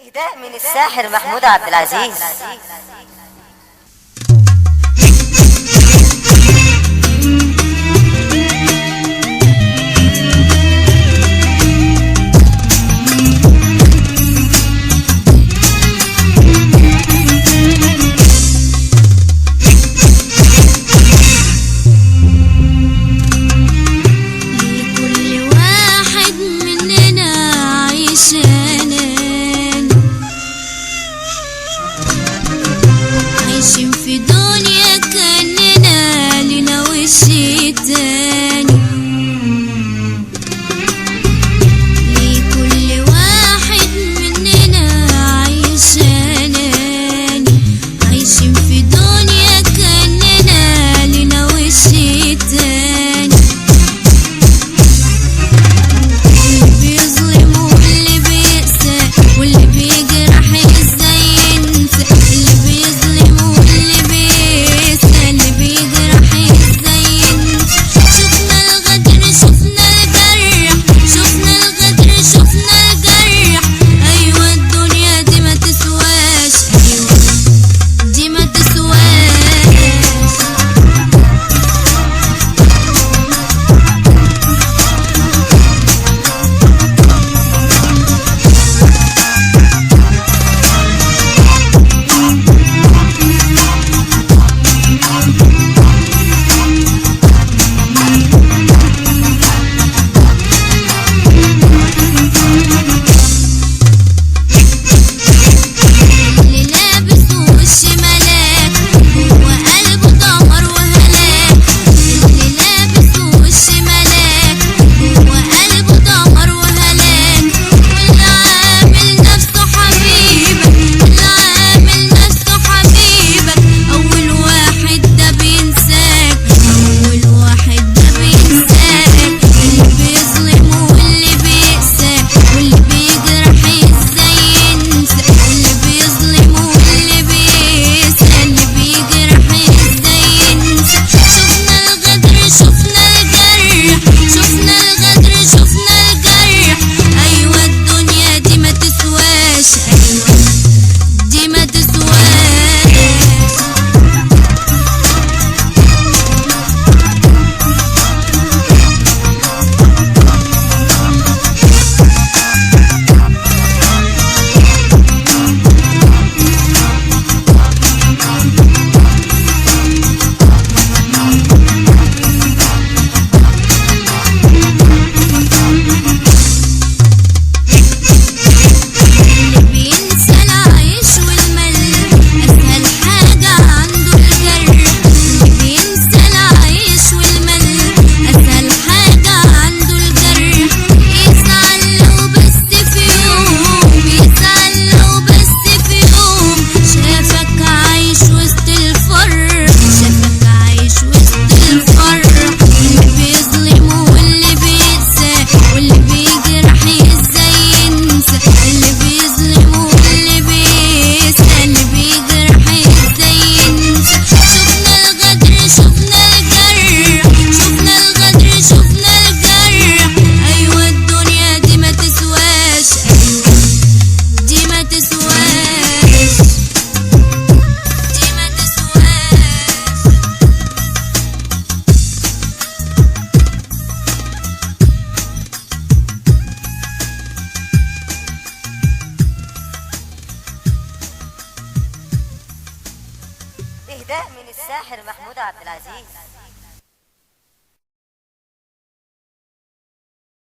إهداء من الساحر محمود عبد العزيز. لكل واحد مننا عايش عايشين في دنيا كأننا لنا وش تاني. لكل واحد مننا عايش أناني، عايشين في دنيا كأننا لنا وش تاني. اللي بيظلم واللي بيقسى واللي بيجرح ازاي ينسى، اللي بيظلم واللي بيقسى اللي بيجرح ازاي ينسى. شفنا الغدر شفنا الجرح، شفنا الغدر شفنا الجرح، ايوه الدنيا دي ما تسواش، ايوه دي ما تسواش. اللي لابس وش ملاك هو قلبه دمر وهلاك، اللي لابس وش ملاك هو قلبه دمر وهلاك، واللي عامل نفسه حبيبك، اللي عامل نفسه حبيبك، أول واحد ده بينساك، أول واحد ده بينساك. اللي بيظلم واللي بيقسى واللي بيجرح ازاي ينسى، اللي بيظلم واللي بيقسى اللي بيجرح ازاي ينسى. شفنا الغدر شفنا الجرح، شفنا الغدر شفنا الجرح، ايوه الدنيا دي ما تسواش، ايوه دي ما تسواش. اللي بينسى العيش والملح أسهل حاجة عنده الجرح، اللي بينسى العيش والملح أسهل حاجة عنده الجرح. يزعل لو بس في يوم، يزعل لو بس في يوم، شافك عايش وسط الفرح، شافك عايش وسط الفرح. اللي بيظلم واللي بيقسى واللي بيجرح ازاي ينسى، اللي بيظلم واللي بيقسى اللي بيجرح ازاي ينسى. شفنا الغدر شفنا الجرح، شفنا الغدر شفنا الجرح، ايوه الدنيا دي ما تسواش، ايوه دي ما تسواش، دي ما تسواش. إهداء من الساحر محمود عبد العزيز.